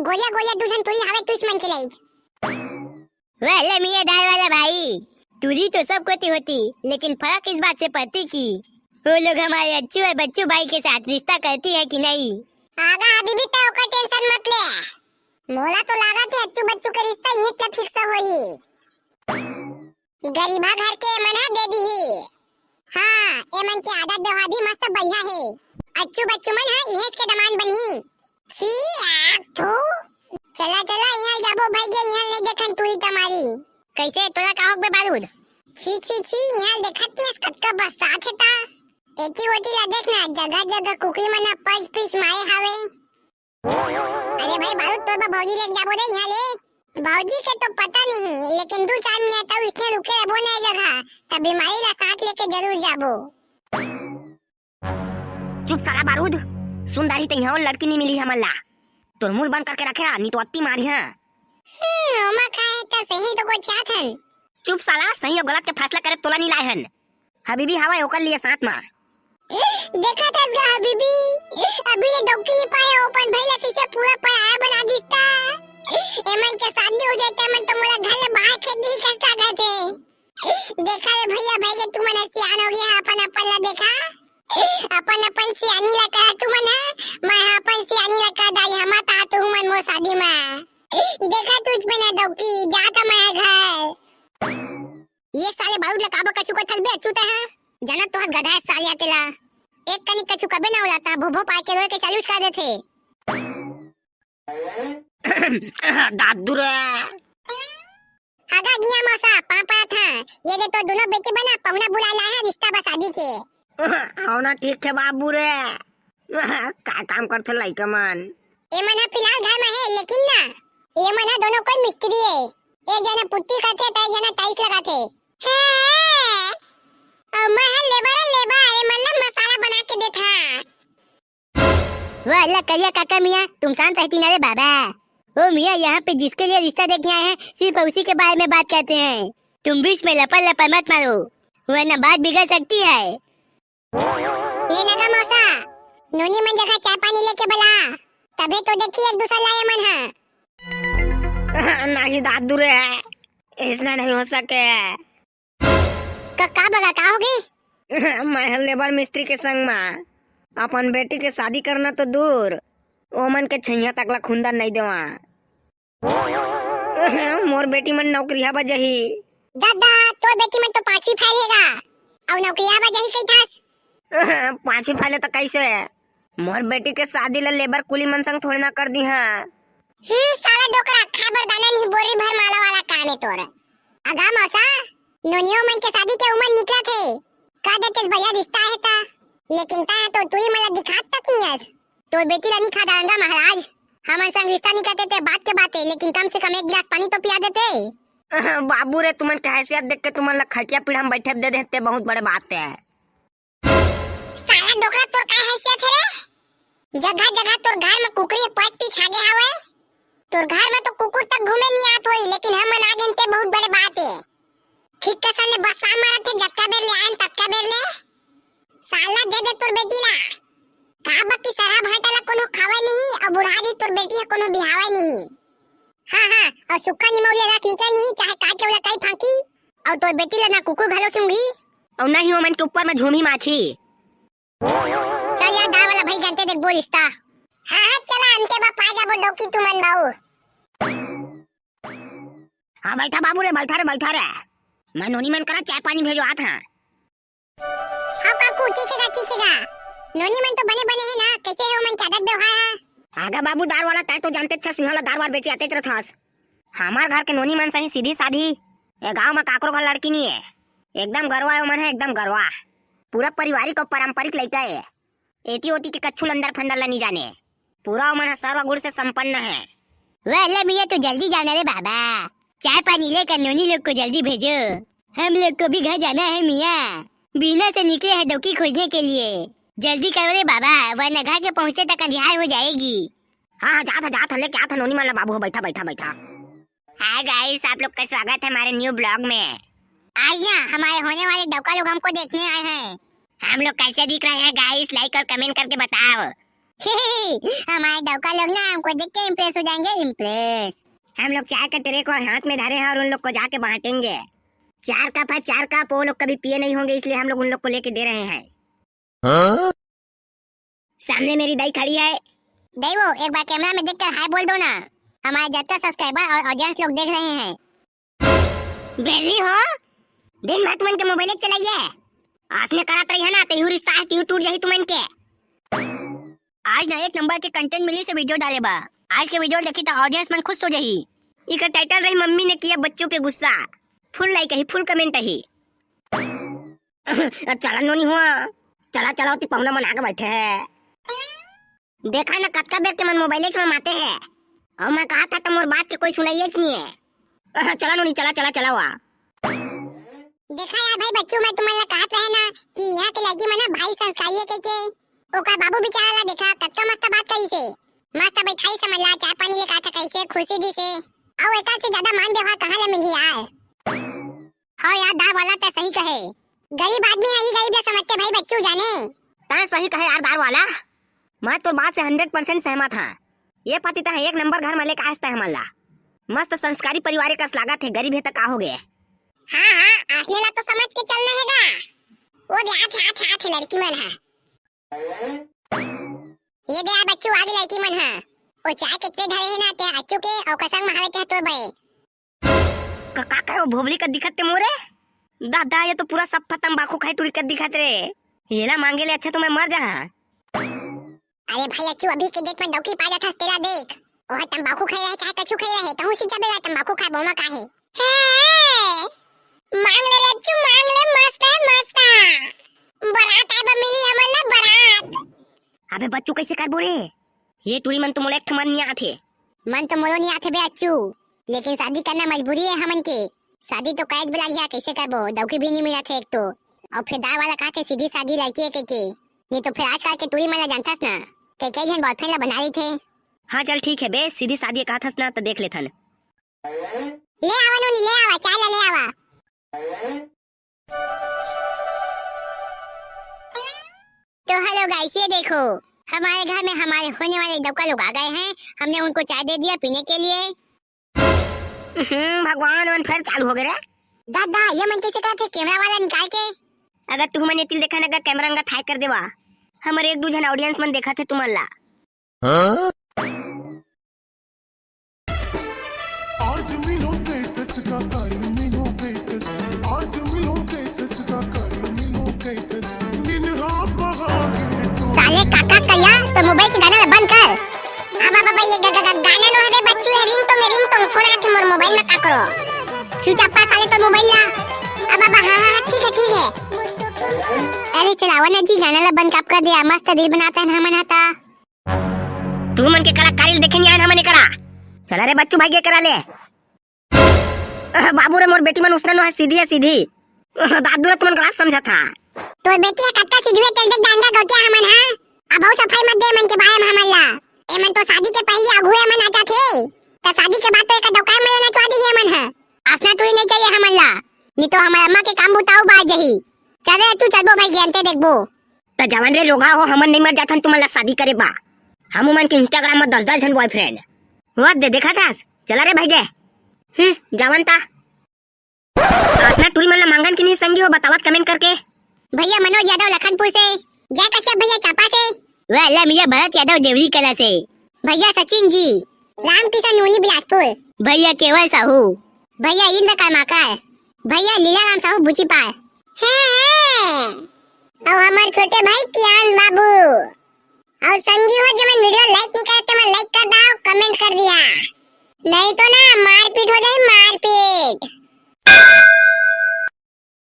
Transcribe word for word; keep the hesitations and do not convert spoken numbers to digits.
गोरिया गोरिया दू झन टूरी हावे, तुइच मन के लइक। वाह ले मियाँ दार वाला भाई, टूरी तो सब कोती होती, लेकिन फरक इस बात से पड़ती कि वो लोग हमारे अच्छू और बच्चू भाई के साथ रिश्ता करती है कि नहीं। आगा हबीबी, तैं ओकर tension मत ले। मोला तो लागत हे अच्छू बच्चू के रिश्ता इही तक fix होही। गरीबा घर के मन ह दे दिही। हाँ, एमन के आदत व्यवहार भी मस्त बढ़िया हे। अच्छू बच्चू मन ह इहेच के दमांद बनही। छी, आग, थू। चला, चला, इहाँ जाबो भइगे, इहाँ नइ देखन टूरी तमारी। कइसे, तोला का होगे बारूद? छी, छी, छी, इहाँ देखत नइ हस कतका बरसात हे ता। एती ओती ला देख ना, जगह जगह कुकरी मन ह पच पिच मारे हावे। अरे भाई बारूद, तोर बर भौजी लेके जाबो रे इहाँ ले। भौजी के तो पता नहीं, लेकिन दू चार मिनट अउ इसने रुके रहिबो ना ए जगह, त बीमारी ला साथ लेके जरूर जाबो। चुप साला बारूद, सुन डारही तइहाँ, लड़की नइ मिली हमन ला। तोर मुड़ बंद करके रखे रह, नइ तो अत्ती मारिहाँ। हम्म, ओमा का हे, त सही तो गोठियात हन। चुप साला, सही अउ गलत के फैसला करे तोला नइ लाए हन। हबीबी हावय ओकर लिए साथ मा। देखत हस गा हबीबी, अभी ले डौकी नइ पाए, अपन भाई ला कइसे पूरा पराया बना दिस ता। एमन के शादी हो जाए त एमन तो मोला घर ले बाहर खेद दिही कस लागत हे। देखा रे भइया, भइगे तुमन ह सियान होगे हा, अपन अपन ला देखा, अपन अपन सियानी ला कहा तुमन ह, मैं ह अपन सियानी ला कहा दाई, हमा ता तुमन मोर शादी मा। देखा तुझ में ना डौकी, जात मैं ह घर। ये साले बारूद ला काबर कछु कथस बे, अच्छू तैं ह? जानत तो हस गधा हे साले तेला। एक कनी कछु कबे ना ओला, त भो भो पाए के रोए के चालू कर देथे। दादू रे। आगा गिया मौसा, पाँव परत हँव। ये दे तोर दूनों बेटी बना, पहुना बुलाए लाए हँव रिश्ता बा शादी के। हव ना, ठीक हे बाबू रे। का काम करथे लइका मन? ए मन ह फिलहाल घर म हे, लेकिन ना, ये मन ह दोनों कोई मिस्त्री हे। एक जना पुट्टी करथे, त एक जना टाइल्स लगाथे। हाँ, अउ मैं ह लेबर, लेबर, ये मन ला मसाला बना के देथँव। वो अल्लाह करिया काका मियाँ, तुम शांत रहती ना रे बाबा। ओ मियाँ, यहाँ पे जिसके लिए रिश्ता देखने आए हैं, सिर्फ उसी के बारे में बात करते हैं। तुम बीच में लपर लपर मत मारो, वरना बात बिगड़ सकती है। ये लगा मौसा, नोनी मन जगह चाय पानी लेके बला, तभे तो देखी एक दूसर ला ये मन ह। नहीं दादू रे, इसना नहीं हो सके। का, का बगा, का होगे? मैं ह लेबर मिस्त्री के संग मा अपन बेटी के शादी करना तो दूर, ओमन के छैया तक ला खुंदन नइ देवा। मोर बेटी मन नौकरिया बा जही। दादा, तोर बेटी मन तो पाँचवी फेल हे गा, अउ नौकरिया बा जही कहिथस। पाँचवी फेल हे त कइसे? मोर बेटी के शादी ला लेबर कुली मन संग थोड़े ना कर दिहा। हम्म, साला डोकरा, खाए बर दाना नहीं, बोरी भर माला वाला काम हे तोर। अगा मौसा, नोनियो मन के शादी के उमर निकलत हे, कह देतेस बढ़िया रिश्ता हे ता, लेकिन तैं ह तो टूरी मन ला दिखात तक नइ हस। तोर बेटी ला नइ खा डारंव गा महाराज, हमन संग रिश्ता नइ करते ते बात के बात हे, लेकिन कम से कम एक गिलास पानी तो पिया देते। बाबू रे, तुमन के हैसियत देख के तुमन ला खटिया पीढ़ा म बइठे दे देते, बहुत बड़े बात हे। साला डोकरा, तोर का हैसियत हे रे? जगह जगह तोर घर म कुकरी पच पिच हागे हावय। तोर घर म तो कुकुर तक घूमे नइ आत होही, लेकिन हमन आ गेन ते बहुत बड़े बात हे। ठीक के सामने बस्सा मारत हे, जतका बेर ले आयन ततका बेर ले। साला दे दे तोर बेटी ला। का बकी सरहा भाटा ला कोनो खावय नहीं, अउ बुढ़ारी तोर बेटी ह कोनो बिहावय नहीं। हाँ, हाँ, अउ सुक्खा निमौरी रस नीचे नहीं, चाहे काट के ओला कई फांकी, अउ तोर बेटी ला ना कुकुर घलो सूंघी, अउ ना ही ओमन के ऊपर म झूमी माछी। चल यार, दार वाला भाई, गनते देखबो रिश्ता। हाँ, हाँ, चला, अंते बा पा जाबो डौकी तुमन बाऊ। हाँ, बइठा बाबू रे, बइठा रे, बइठा रे। मैं नोनी मन करा चाय पानी भेजवात हँव। हाँ काकू, ठीक हे गा, ठीक हे गा। नोनी मन तो बने बने हे ना, कइसे हे ओमन के आदत व्यवहार ह? आगा बाबू, दार वाला, तैं तो जानतेच हस, सिंहला दार वार बेचे आतेच रथस। हमार घर के नोनी मन सही सीधी साधी, ए गांव म काकरो घर लड़की नइ हे। एकदम गरवा हे ओमन ह, एकदम गरवा। पूरा पारिवारिक अउ पारंपरिक लइका हे। एती ओती के कच्छु लंदर फंदर ला नइ जाने। पूरा ओमन ह सर्वगुण से संपन्न हे। वाह, ले मियाँ, तो जल्दी जाना रे बाबा। चाय पानी लेकर नोनी लोग को जल्दी भेजो। हम लोग को भी घर जाना है मियाँ। बीना से निकले हैं डौकी खोजने के लिए। जल्दी करो रे बाबा, वरना घर के पहुँचते तक अंधियार हो जाएगी। हाँ, हाँ, जात ह, जात ह, लेके आत ह नोनी मन ला बाबू ह, बइठा, बइठा, बइठा। हाय गाइस, आप लोग का स्वागत है हमारे न्यू ब्लॉग में। आइए, हमारे होने वाले डौका लोग हमको देखने आए हैं। हम लोग कैसे दिख रहे हैं गाइस, लाइक और कमेंट करके बताओ। हमारे डौका लोग ना हमको देख के इम्प्रेस हो जाएंगे, इम्प्रेस। हम लोग चाय का ट्रे को हाथ में धरे हैं और उन लोग को जाके बांटेंगे। चार कप है, चार कप। वो लोग कभी पिए नहीं होंगे, इसलिए हम लोग उन लोग को लेके दे रहे हैं। हाँ? सामने मेरी दाई खड़ी है। दाई वो, एक बार कैमरा में देखकर हाय बोल दो ना। हमारे जतका सब्सक्राइबर और ऑडियंस लोग देख रहे हैं। बेरी हो, दिन भर तुमन के मोबाइल चलाइए। आस में करत रही है ना, तेहू रिश्ता है, तेहू टूट जाही तुमन के। आज ना एक नंबर के कंटेंट मिली से वीडियो डाले बा। आज के वीडियो देखी तो ऑडियंस मन खुश हो जाही। इकर टाइटल रही मम्मी ने किया बच्चों पे गुस्सा। फुल लाइक ही, फुल कमेंट ही। चला नोनी हुआ, चला चला, ओती पहुना मन आगे बैठे हैं। देखा ना कतका बेर के मन मोबाइल में माते हैं। और मैं कहा था तो मोर बात के कोई सुनाइए नहीं है। चला नोनी, चला चला चला हुआ। देखा यार भाई बच्चू, मैं तुमन ला कहत रहे ना कि यहाँ के लड़की मन ह भारी संस्कारी है कह के। ओकर बाबू बेचारा ला देखा कतका मस्त बात करी से, मस्त बैठाई समझ ला, चाय पानी ले कहा था कैसे खुशी दी से। और एकर से ज्यादा मान व्यवहार कहाँ ले मिलही यार। हाँ यार, दार वाला तै सही कहे, गरीब आदमी है, ये गरीब ला समझते भाई बच्चू जाने। तै सही कहे यार दार वाला, मैं तोर बात से हंड्रेड परसेंट सहमत हाँ। ये पति तै एक नंबर घर में लेके आयस तै हमन ला, मस्त संस्कारी परिवार कस लागत है, गरीब है त का हो गए। हाँ हाँ, आसने ला तो समझ के चलना है गा। वो दे आथे आथे आथे लड़की मन है। ये दे आ बच्चू, आ गई लड़की मन है। वो चाय कितने धरे है ना ते अच्छू के और कसम महावे ते तो बे। का, का, का, वो भोबली का दिखत ते मोरे? दादा, ये तो पूरा सफ्फा तंबाकू खाई टुरी कर दिखत रे। येला मांगे ले अच्छा तो मैं मर जा। अरे भाई अच्छू, अभी के डेट में डौकी पा जाथस तेला देख। ओह तंबाकू खाई रहे चाहे कछु खाई रहे, तहूँ सिंचा बेला तंबाकू खाए बोमा काहे। हे, मांग ले रे अच्छू, मांग ले, मस्त है, मस्त है। बरात आए बा मिली हमन ला बरात। अबे बच्चू कैसे करबो रे? ये टुरी मन तो मोला एक ठमन नहीं आथे। मन तो मोरो नहीं आथे बे अच्छू, लेकिन शादी करना मजबूरी है हमन के। शादी तो कैच बला लिया, कैसे करबो? डौकी भी नहीं मिला थे एक तो, और फिर दार वाला कहा थे सीधी सादी लड़की है के, के। नहीं तो फिर आजकल के टुरी मन ला जानथस ना, कई कई झन बॉयफ्रेंड ला बना लेथे। हाँ चल ठीक है बे, सीधी सादी कहा थस ना तो देख लेथन। ले आवा नोनी, ले आवा, चाय ला ले आवा। तो हेलो गाइस, ये देखो, हमारे घर में हमारे होने वाले डौका लोग आ गए हैं। हमने उनको चाय दे दिया पीने के लिए। हम्म, भगवान मन फिर चालू हो गए रे। दादा, ये मन कैसे करते कैमरा वाला निकाल के? अगर तुमन ये तिल देखा ना, अगर कैमरा अंगा थाई कर देवा, हमर एक दू झन ऑडियंस मन देखा थे तुमन ला। हाँ? आज मिलो बेकस का, कल मिलो बेकस। आज मिलो बेकस का, कल मिलो बेकस। दिन हाँ बहागे तो साले काका कया तो मोबाइल के गाना ला बंद कर। अब अब ये ग- ग- ग- गाना नो हवे बच्चू, ये रिंगटोन, रिंगटोन फोन आथे मोर मोबाइल में, का करो? स्विच ऑफ कर साले तो मोबाइल ला। अब अब हाँ हाँ हाँ, ठीक है ठीक है। अरे चलावा ना जी, गाना ला बंद कब कर दिया? मस्त रील बनाता है ना हमन हता। तुमन के कलाकारी देखे नहीं आए हमन करा। चला रे बच्चू भाई के करा ले। अह, बाबू रे मोर बेटी मन उसना नो है, सीधी है सीधी। अह, दादू रे तुमन गलत समझा था। तोर बेटी है कतका सीधी है, तेल देख डांडा गौटिया हमन हा। अब बहु सफाई मत दे मन के बारे में हमन ला। एमन तो शादी के पहले अगुए मन आ जाथे। त शादी के बाद तो एक डौका मन नचवा दी हमन हा। असना टुरी नहीं चाहिए हमन ला। नहीं तो हमार अम्मा के काम बुताऊ बाज जही। चल रे तू चलबो भाई, गेंते देखबो। त जवन रे लोगा हो, हमन नहीं मर जाथन तुमन ला शादी करे बा। हम उमन के Instagram में दस दस झन बॉयफ्रेंड। वो दे देखा था, चला रे भाई दे। हम्म, जावन ता। असना टुरी मन ला मांगन कि नहीं संगी हो, बतावत कमेंट करके। भैया मनोज यादव लखनपुर से। जय कश्यप भैया चांपा से। वाह अल्लाह मियाँ भरत यादव देवरी कला से। भैया सचिन जी। रामकिशन नूनी बिलासपुर। भैया केवल साहू। भैया इंद्र कर्माकर। भैया लीला राम साहू बुचीपार। हैं, हैं। अउ हमर छोटे भाई कियान बाबू। अउ संगी हो जेमन वीडियो लाइक